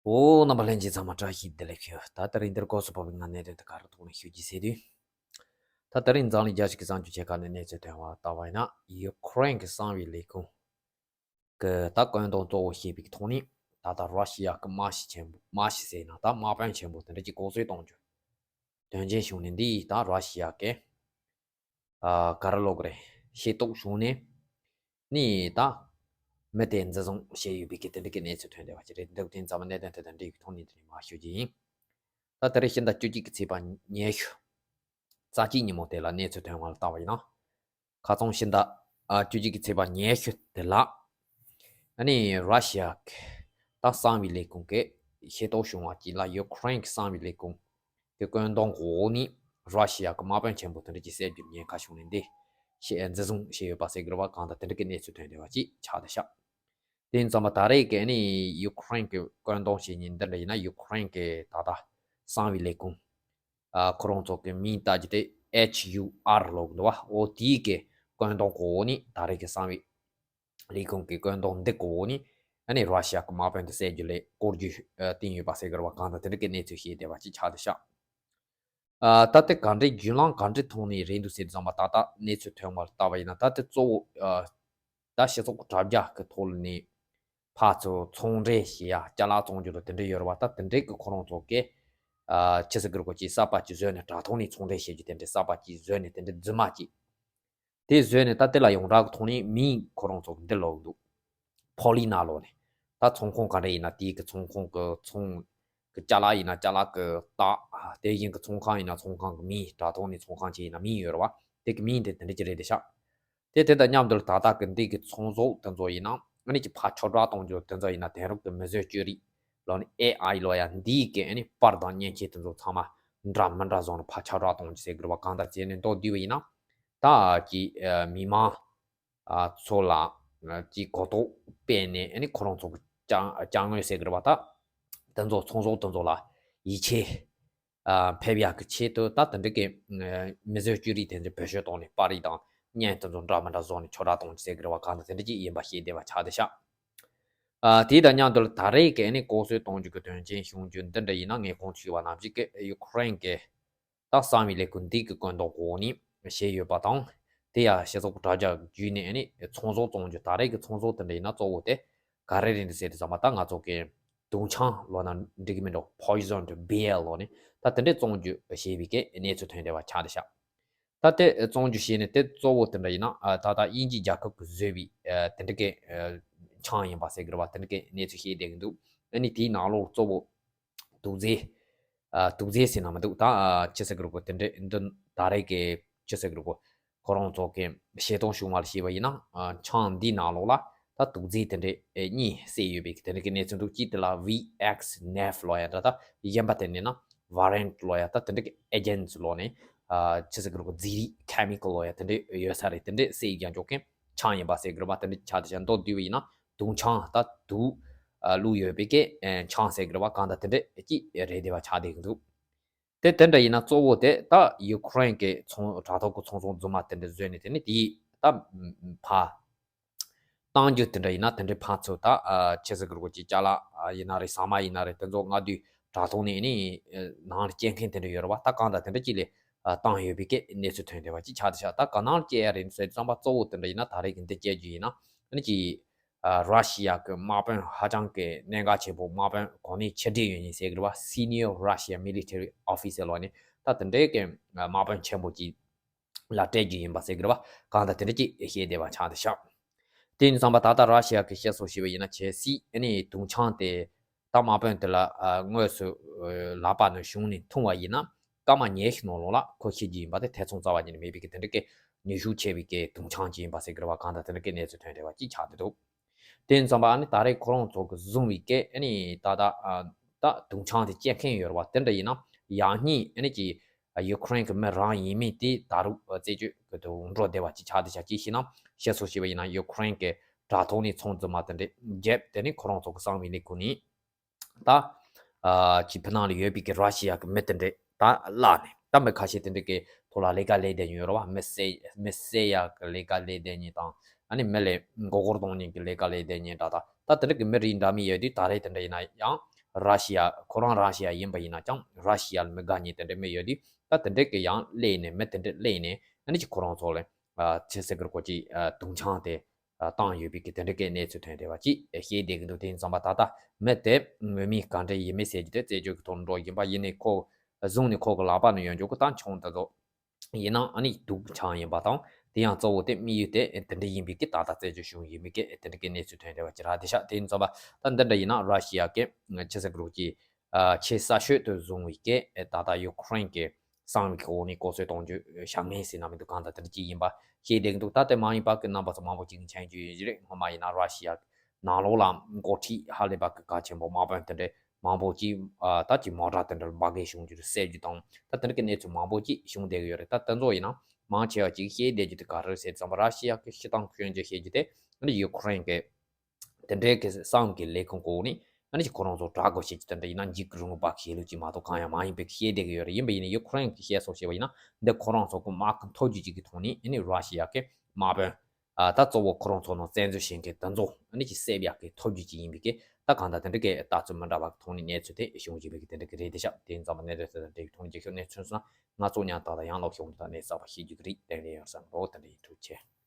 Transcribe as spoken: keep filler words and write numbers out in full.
ཨོ། རྣམ་པ་ལྷན་རྒྱས་ཚང་མ་བཀྲ་ཤིས་བདེ་ལེགས་ཞུ། ད་དེ་རིང་འདིར་སྐོར་སུ་བབས་པའི་ང་གནད་དོན་དེ་ག་རེ་ཐོག་ནས་ཞུ་རྒྱུ་ཟེར་དུས། ད་དེ་རིང་འཛམ་གླིང་རྒྱལ་སྤྱི་གི་གསར་འགྱུར་ཆེ་ཁག་ནས་གནས་ཚུལ་ཐོན་པ་ལྟ་བ་ཡིན་ན། ཡུ་ཁུ་རེན་གྱི་གསང་བའི་ལས་ཁུངས་ཀྱི་ད་བཀོད་འདོམས་གཙོ་བོ་བྱས་པའི་ཐོག་ནས། ད་ལྟ་ར་ཤི་ཡ་གི་དམག་སྤྱི་ཆེན་པོ། དམག་སྤྱི་ཟེར་ན་ད་དམག་དཔོན་ཆེན་པོ་དེ་འདྲ་གྱི་ལྐོག་གསོད་གཏོང་རྒྱུ་དོན་རྐྱེན་བྱུང་ནས། འདི་ད་ར་ཤི་ཡ་གི་ཨ་ག་རེ་ལབ་དགོས་རེད། ཤེས་རྟོགས་བྱུང་ནས་ནི་ད་མི་དེ་འཛིན་བཟུང་བྱས་ཡོད་པའི་གི་དེ་འདྲ་གི་གནས་ཚུལ་ཐོན་བསྡད་པ་ཅིག་རེད། འདི་དེ་ཚང་མ་གནད་དོན་དེ་དང་འབྲེལ་བའི་ཐོག་ནས་དེ་ནས་མར་ཞུ་རྒྱུ་ཡིན། ད་དེ་རིང་ཕྱི་ཟླ་བཅུ་གཅིག་གི་ཚེས་པ་ཉི་ཤུ་རྩ་གཅིག་ཉིན་མོ་དེ་ལ་གནས་ཚུལ་ཐོན་པ་ལ་ལྟ་བ་ཡིན་ན། ཁ་སང་ཕྱི་ཟླ་ཨ་བཅུ་གཅིག་གི་ཚེས་པ་ཉི་ཤུ་དེ་ལ། ཨ་ནི་ར་ཤི་ཡ་གི་ད་གསང་བའི་ལས་ཁུངས་ཀྱི་ཤེས་རྟོགས་བྱུང་བ་ཅིག་ལ། ཡུ་ཁུ་རེན་གྱི་གསང་བའི་ལས་ཁུངས་ཀྱི་བཀོད་འདོམས་འོག་ནས་ར་ཤི་ཡ་གི་དམག་དཔོན་ཆེན་པོ་དེ་འདྲ་གྱི་བསད་རྒྱུར་ཉེན་ཁ་བྱུང་ནས་འདི་ཞེས་འཛིན་བཟུང་བྱས་ཡོད་པ་ཟེར་གི་རེད་བ། གང་ལྟར་དེ་འདྲ་གི་གནས་ཚུལ་ཐོན་བསྡད་པ་ཅིག་ཆགས་བསྡད་ཤག་དེ་ཡིན་ཙང་མ་ད་རེས་ཀྱི་ཨ་ནི་ཡུ་ཁུ་རེན་གྱི་བཀོད་འདོམས་བྱེད་མཁན་འདི་འདྲ་ཡིན་ན། ཡུ་ཁུ་རེན་གྱི་ད་ལྟ་གསང་བའི་ལས་ཁུངས། ཨ་ཁོ་རང་ཚོ་གི་མིང་བཏགས་རྒྱུ་དེ་ཨེཆ་ཡུ་ཨར་ལབ་འདུག་བ། འོ་དེའི་གི་བཀོད་འདོམས་འོག་ནས་ད་རེས་ཀྱི་གསང་བའི་ལས་ཁུངས་ཀྱི་བཀོད་འདོམས་འདི་གི་འོག་ནས་ཨ་ནི་ར་ཤི་ཡ་གི་དམག་དཔོན་དེ་བསད་རྒྱུ་ལ་སྐོར་རྒྱུ་ཨ་བཏིང་ཡོད་པ་ཟེར་གི་རེད་བ། གང་ལྟར་དེ་འདྲ་གི་གནས་ཚུལ་བཤད་བསྡད་པ་ཅིག་ཆགས་བསྡད་ཤག་ཨ་ད་ལྟ་ག་འདྲའི་བརྒྱུད་ལམ་ག་འདྲའི་ཐོག་ནས་རེད་འདུག་ཟེར་དུས་ཙམ་པ། ད་ལྟ་གནས་ཚུལ་ཐོན་པ་ལ་ལྟ་བ་ཡིན་ན། ད་ལྟ་གཙོ་བོ་ཨ་ད་སྤྱི་ཚོགས་དྲ་རྒྱ་གི་ཐོག་ནས་ཕར་ཚུར་ཚོང་འབྲེལ་བྱེད་ཡ། ཅ་ལག་བཙོང་རྒྱུ་དང་དེ་འདྲ་ཡོད་རེད་བ། ད་དེ་འདྲའི་གི་ཁོ་རང་ཚོ་གི་ཨ་ཆི་ཟེར་གི་རེད་གོ། ཅིག་གསར་པ་ཅིག་བཟོས་ནས། དྲ་ཐོག་ནས་ཚོང་འབྲེལ་བྱེད་རྒྱུ་དེ་འདྲའི་གསར་པ་ཅིག་བཟོས་ནས། དེ་འདྲའི་རྫུན་མ་ཅིག་དེ་བཟོས་ནས་ད་དེ་ལ་ཡོངས་གྲགས་ཀྱི་ཐོག་ནས་མིང་ཁོ་རང་ཚོ་གི་འདི་ལབ་འདུག་ཕོ་ལི་ན་ལབ་ནས། ད་ཚོང་ཁང་ག་འདྲ་ཡིན་ན་དེའི་གི་ཚོང་ཁང་གི་ཚོང་གི་ཅ་ལག་ཡིན་ན་ཅ་ལག་གི་རྟགས། དེ་བཞིན་གི་ཚོང་ཁང་ཡིན་ན་ཚོང་ཁང་གི་མིང་། དྲ་ཐོག་ནས་ཚོང་ཁང་ཅིག་ཡིན་ན་མིང་ཡོད་རེད་བ། དེ་གི་མིང་དེ་དེ་འདྲ་ཅིག་རེད་བསྡད་ཤག་དེ་དེ་དང་མཉམ་དུ་ད་ལྟ་གི་འདི་གི་ཚོང་ཟོག་དེ་ཚོ་ཡིན་ན། ཨ་ནི་ཅིག་ཕར་ཕྱིར་བསྒྲགས་གཏོང་རྒྱུ་དེ་ཚོ་ཡིན་ན། དེང་རབས་ཀྱི་མིང་བཟོས་བཅོས་རིག་ལབ་ནས། ཨེ་ཨའི་ལབ་ཡ་འདིའི་གི་ཨ་ནི་པར་དང་མཉེན་ཆས་དེ་ཚོ་ཚང་མ་འདྲ་མི་འདྲ་བཟོས་ནས་ཕར་ཕྱིར་བསྒྲགས་གཏོང་རྒྱུ་ཟེར་གི་རེད་བ། གང་ལྟར་བྱས་ནས་མདོར་བསྡུས་པ་ཡིན་ན། ད་ཀྱི་ཨ་མི་མང་ཨ་ཚོ་ལ་ཨ་ཀྱི་གོ་རྟོགས་སྤེལ་ནས། ཨ་ནི་ཁོ་རང་ཚོ་གི་ཅ་ཅ་དངོས་ཟེར་གི་རེད་བ། ད་དེ་ཚོ་ཚོང་ཟོག་དེ་ཚོ་ལ་ཡིད་ཆེས་ཨ་ཕེབས་ཡག་གི་ཆེད་དུ། ད་དེ་འདྲ་གི་ཨ་མིང་བཟོས་བཅོས་རིག་དེ་ཚོ་བེད་སྤྱོད་བཏང་ནས། པར་རིས་དང་བརྙན་དེ་ཚོ་འདྲ་མི་འདྲ་བཟོས་ནས་ཕྱིར་བསྒྲགས་གཏོང་རྒྱུ་ཟེར་གི་རེད་བ། གང་ལྟར་དེ་འདྲ་ཅིག་ཡིན་པ་ཤེས་བསྡད་པ་ཆགས་བསྡད་ཤག་ཨ་དེ་དང་མཉམ་དུ་ད་རེས་ཀྱི་ཨ་ནི་ལྐོག་གསོད་གཏོང་རྒྱུ་གི་དོན་རྐྱེན་བྱུང་རྒྱུ་འདི་འདྲ་ཡིན་ན། ངས་གོང་དུ་ཞུས་པ་ནང་བཞིན་གྱི་ཡུ་ཁུ་རེན་གྱི་ད་གསང་བའི་ལས་ཁུངས་འདི་གི་བཀོད་འདོམས་འོག་ནས་བྱས་ཡོད་པ་དང་། དེ་ཡང་སྤྱི་ཚོགས་དྲ་རྒྱ་བརྒྱུད་ནས་ཨ་ནི་ཚོང་ཟོག་བཙོང་རྒྱུ། ད་རེས་ཀྱི་ཚོང་ཟོག་དེ་འདྲ་ཡིན་ན་གཙོ་བོ་དེ་ག་རེ་རེད་འདུག་ཟེར་དུས་ཙམ་པ། ད་ང་ཚོ་གི་དུང་ཆང་ལབ་ན་འགྲིག་གི་མིན་འགྲོ། Poisoned beer ལབ་ནས་ད་དེ་འདྲས་བཙོང་རྒྱུ་བྱས་པའི་གི་གནས་ཚུལ་ཐོན་བསྡད་པ་ཆགས་བསྡད་ཤག་ད་དེ་བཙོང་རྒྱུ་བྱས་ནས་དེ་གཙོ་བོ་དེ་འདྲ་ཡིན་ན། ཨ་ད་ལྟ་དབྱིན་ཇི་རྒྱལ་ཁབ་ཀྱིས་བཟོས་པའི་ཨ་དེ་འདྲ་གི་ཨ་ཆང་ཡིན་པ་ཟེར་གི་རེད་བ། དེ་འདྲ་གི་གནས་ཚུལ་བཤད་བསྡད་ཀྱི་འདུག་ཨ་ནི་དེའི་ནང་ལོགས་གཙོ་བོ་དུག་རྫས། ཨ་དུག་རྫས་ཟེར་ན་མི་འདུག་ད་ཨ་ཅི་ཟེར་གི་རེད་གོ། དེ་འདྲ་འདི་ད་རེས་ཀྱི་ཅི་ཟེར་གི་རེད་གོ། ཁོ་རང་ཚོ་གི་ཤེས་རྟོགས་བྱུང་བ་ལ་བྱས་པ་ཡིན་ན། ཨ་ཆང་འདིའི་ནང་ལོགས་ལ་ད་དུག་རྫས་དེ་འདྲ་ཨེ་གཉིས་བསྲེས་ཡོད་པའི་དེ་འདྲ་གི་གནས་ཚུལ་འདུག་གཅིག་དེ་ལ་ཝི་ཨེག་སི་ནེཕ་ལབ་ཡ་འདྲ། ད་གཞན་པ་དེ་ནས་ན་ཝ་རེན་ཊི་ལབ་ཡ། ད་དེ་འདྲ་གི་ཨེ་ཇེན་ཊི་ལབ་ནས། ཨ་ཅི་ཟེར་གི་རེད་གོ། རྫས་རིགས་ཁེ་མི་ཀལ་ལབ་ཡ་དེ་འདྲ་ཡོད་ས་རེད། དེ་འདྲ་བསྲེས་ཀྱང་འཇོག་མཁན་ཆང་ཡིན་པ་ཟེར་གི་རེད་བ། དེ་འདྲ་ཆགས་བསྡད་ཤག་མདོར་བསྡུས་པ་ཡིན་ན་དུང་ཆང་ད་དུག་ཨ་བླུགས་ཡོད་པའི་གི་ཨེ་ཆང་ཟེར་གི་རེད་བ། གང་ལྟར་དེ་འདྲ་ཅིག་རེད་བསྡད་པ་ཆགས་བསྡད་ཀྱི་འདུག་དེ་དེ་འདྲ་ཡིན་ན་གཙོ་བོ་དེ་ད་ཡུ་ཁུ་རེན་གྱི་ཚོང་དྲ་ཐོག་གི་ཚོང་ཟོག་རྫུན་མ་དེ་འདྲ་བཟོས་ནས། དེ་ནས་དེའི་ད་ཕར་གཏོང་རྒྱུ་དེ་འདྲ་ཡིན་ན། དེ་འདྲའི་ཕར་ཚུར་ད་ཨ་ཅི་ཟེར་གི་རེད་གོ། ཅིག་ཅ་ལག་ཨ་ཡིན་ན་རེད། ཟ་མ་ཡིན་ན་རེད། དེ་ཚོ་སྔ་དུས་དྲ་ཐོག་ནས་ནི་ཨ་ནང་ལ་སྐྱེལ་མཁན་དེ་འདྲ་ཡོད་རེད་བ། ད་གང་ལྟར་དེ་འདྲ་ཅིག་ལ་ཨ་བཏང་ཡོད་པའི་གི་གནས་ཚུལ་ཐོན་བསྡད་པ་ཅིག་ཆགས་བསྡད་ཤག་ད་ག་ནང་ལ་སྐྱེལ་ཡ་རེད་ཟེར་དུས་ཙམ་པ། གཙོ་བོ་དེ་འདྲ་ཡིན་ན་ད་རེས་ཀྱི་འདི་སྐྱེལ་རྒྱུ་ཡིན་ན། ཨ་ནི་ཅིག་ཨ་ར་ཤི་ཡ་གི་དམག་དཔོན་ཧ་ཅང་གི་གནད་འགག་ཆེན་པོ། དམག་དཔོན་གོ་གནས་ཆེ་གྲས་ཡོད་མཁན་ཟེར་གི་རེད་བ། Senior Russian Military Officer ལབ་ནས། ད་དེ་འདྲའི་གི་དམག་དཔོན་ཆེན་པོ་ཅིག་ལ་སྤྲད་རྒྱུ་ཡིན་པ་ཟེར་གི་རེད་བ། གང་ལྟར་དེ་འདྲ་ཅིག་བཤད་བསྡད་པ་ཆགས་བསྡད་ཤག་དེ་ཡིན་དུས་ཙམ་པ་ད་ལྟ་ར་ཤི་ཡ་གི་བཤད་སྲོལ་བྱས་པ་ཡིན་ན། གལ་སྲིད་ཨ་ནི་དུང་ཆང་དེ་ད་དམག་དཔོན་དེ་ལ་ཨ་དངོས་སུ་ཨ་ལག་པ་ནས་བྱུང་ནས་འཐུང་བ་ཡིན་ན། སྐར་མ་ཉི་ཤུ་ནང་ལོགས་ལ་ཁོ་ཤི་རྒྱུ་ཡིན་པ་དེ་ཐེ་ཚོམ་རྩ་བ་ཉིད་ནས་མེད་པའི་གི་དེ་འདྲ་གི་ནུས་ཤུགས་ཆེ་བའི་གི་དུང་ཆང་ཅིག་ཡིན་པ་ཟེར་གི་རེད་བ། གང་ལྟར་དེ་འདྲ་གི་གནས་ཚུལ་ཐོན་བསྡད་པ་ཅིག་ཆགས་བསྡད་འདུག་དེ་ཡིན་དུས་ཙམ་པ་ཨ་ནི་ད་རེས་ཁོ་རང་ཚོ་གི་བཟུང་བའི་གི་ཨ་ནི་ད་ལྟ་ཨ་ད་དུང་ཆང་དེ་སྐྱེལ་མཁན་ཡོད་རེད་བ། དེ་འདྲ་ཡིན་ན་ཡང་སྙིང་ཨ་ནི་ཅིག་ཡུ་ཁུ་རེན་གྱི་མི་རང་ཡིན་མིན་དེ་ད་རུང་རྩད་གཅོད་ཀྱི་ཐོག་འགྲོ་བསྡད་པ་ཅིག་ཆགས་བསྡད་ཤག་ཅིག་བྱས་ན། བཤད་སྲོལ་བྱས་པ་ཡིན་ན་ཡུ་ཁུ་རེན་གྱི་དྲ་ཐོག་ནས་ཚོང་རྫུན་མ་དེ་འདྲས་བརྒྱབ། དེ་ནས་ཁོ་རང་ཚོ་གི་གསང་བའི་ལས་ཁུངས་ནས་ད་ཨ་ཅིག་ཕྱི་ནང་ལ་ཡོད་པའི་གི་ར་ཤི་ཡ་གི་མི་དེ་འདྲས་ད་བརླགས་ནས། ད་མི་ཁ་ཤས་དེ་འདྲས་གི་ཐོག་ལ་ལས་ཀ་ལས་བསྡད་མཁན་ཡོད་རེད་བ། མི་བསད་མི་བསད་ཡ་གི་ལས་ཀ་ལས་བསྡད་མཁན་དང་། ཨ་ནི་མི་ལ་མགོ་སྐོར་གཏོང་མཁན་གི་ལས་ཀ་ལས་བསྡད་མཁན་འདྲ། ད་ད་དེ་འདྲ་གི་མི་རིགས་འདྲ་མིན་ཡོད་དུས། ད་རེས་དེ་འདྲ་ཡིན་ན་ཡང་ ར་ཤི་ཡ་ཁོ་རང་ར་ཤི་ཡ་ཡིན་པ་ཡིན་ན་ཀྱང་ར་ཤི་ཡ་ལ་མི་དགའ་མཁན་དེ་འདྲ་མི་ཡོད་དུས་ད་དེ་འདྲ་གི་ཡང་སླེབས་ནས་མི་དེ་འདྲ་སླེབས་ནས་ཨ་ནི་ཅིག་ཁོ་རང་ཚོ་ལ་ཆི་ཟེར་གི་རེད་གོ་ཅིག་དུང་ཆང་དེ་བཏང་ཡོད་པའི་གི་དེ་འདྲ་གི་གནས་ཚུལ་ཐོན་བསྡད་པ་ཅིག་བཤད་བསྡད་ཀྱི་འདུག་དེ་ཡིན་ཙང་པ་ད་ལྟ་མི་དེ་ངོ་མས་ག་འདྲ་ཡིན་མིན་ཟེར་རྒྱུ་དེ་རྩད་གཅོད་ཀྱི་ཐོག་འགྲོ་ཡིན་པ་ཡིན་ནའི་ཁོ་བཟུང་ནས་ཁོ་གི་ལག་པ་ནས་ཡོང་རྒྱུ་གི་ད་ཆང་དེ་ཚོ། ཡིན་ནའང་ཨ་ནི་དུག་ཆང་ཡིན་པ་དང་དེ་ཡང་གཙོ་བོ་དེ་དམིགས་ཡུལ་དེ་དེ་འདྲ་ཡིན་པའི་གི་ད་ལྟ་རྩད་གཅོད་བྱུང་ཡོད་མེད་ཀི་དེ་འདྲ་གི་གནས་ཚུལ་ཐོན་བསྡད་པ་ཅིག་ར་དེ་ཤག་དེ་ཡིན་ཙང་པ་ད་འདི་འདྲ་ཡིན་ན་ར་ཤི་ཡ་གི་ཆི་ཟེར་གི་རོགས་ཀྱི་ཆེས་གསར་ཤོས་དུ་བཟུང་བའི་གི་ད་ལྟ་ཡུ་ཁུ་རེན་གི་གསང་བའི་གི་འོག་ནས་ལྐོག་གསོད་གཏོང་རྒྱུ་བྱ་ངན་ཟེར་ན་མི་འདུག་གང་ལྟར་དེ་འདྲ་ཅིག་ཡིན་པ་ཤེས་བསྡད་ཀྱི་འདུག་ད་དེ་མ་ཡིན་པ་གི་རྣམ་པ་ཚོ་མང་པོ་ཅིག་མཁྱེན་རྒྱུ་ཡིན་རེད། སྔོན་མ་ཡིན་ན་ར་ཤི་ཡ་ནང་ལོགས་ལ་འགོ་ཁྲིད་ཧ་ལས་པ་གི་གལ་ཆེན་པོ་དམག་དཔོན་དེ་འདྲ་མང་པོ་ཅིག་ཨ་ད་ཅིག་མོ་ཊ་དེ་འདྲ་འབར་གས་བྱུང་རྒྱུ་རེད་བསད་རྒྱུ་དང་ད་དེ་འདྲ་གི་གནས་ཚུལ་མང་པོ་ཅིག་བྱུང་བསྡད་ཀྱི་ཡོད་རེད། ད་དེ་ཚོ་ཡིན་ན་མང་ཆེ་བ་ཅིག་ཤེས་བསྡད་རྒྱུ་དེ་ག་རེ་རེད་ཟེར་ཙམ་པ་ར་ཤི་ཡ་གི་སྤྱི་བཏང་སྐྱོན་བརྗོད་བྱེད་རྒྱུ་དེ་ཨ་ནི་ཡུ་ཁུ་རེན་གི་དེ་འདྲའི་གི་གསང་གི་ལས་ཁུངས་གོ་ནི་ཨ་ནི་ཅིག་ཁོ་རང་ཚོ་དྲག་དགོས་བྱེད་རྒྱུ་དེ་འདྲ་ཡིན་ན་འཇིགས་རུང་བ་ཤེས་ལུགས་ཅིག་མ་གཏོགས་གང་ཡང་མ་ཡིན་པའི་ཤེས་བསྡད་ཀྱི་ཡོད་རེད། ཡིན་པ་ཡིན་ན་ཡུ་ཁུ་རེན་གི་བཤད་སྲོལ་བྱས་པ་ཡིན་ན་འདི་ཁོ་རང་ཚོ་གི་དམག་གི་མཐོ་རྒྱུགས་ཅིག་གི་ཐོག་ནས་ཨ་ནི་ར་ཤི་ཡ་གི་དམག་དཔོན། ཨ་ད་གཙོ་བོ་ཁོ་རང་ཚོ་ནང་བཙན་འཛུལ་བྱེད་མཁན་དེ་ཚོ་ཨ་ནི་ཅིག་བསད་ཡག་གི་ཐབས་ཇུས་ཅིག་ཡིན་པའི་གི་ད་གང་ལྟར་དེ་འདྲ་གི་ལྟ་ཚུལ་མི་འདྲ་བ་གི་ཐོག་ནས་གནས་ཚུལ་དེ་བྱུང་བཞིན་པའི་གི་དེ་འདྲ་གི་རེད། དེ་ཤག་དེ་ཡིན་ཙང་མ་གནས་ཚུལ་དེ་དང་འབྲེལ་བའི་ཐོག་ནས་རྒྱབ་སྐྱོར་གནས་ཚུལ་སོང་ན་ང་ཚོ་ཉན་སྟངས་དང་ཡང་ལོག་ཤོག་འདི་དག་གནས་ཚགས་པ་ཤེས་རྒྱུ་གི་རེད། དེ་འདྲ་ཡོང་བསམ་རོགས་དེ་འདྲ་ཡིན། ཐུགས་རྗེ་ཆེ།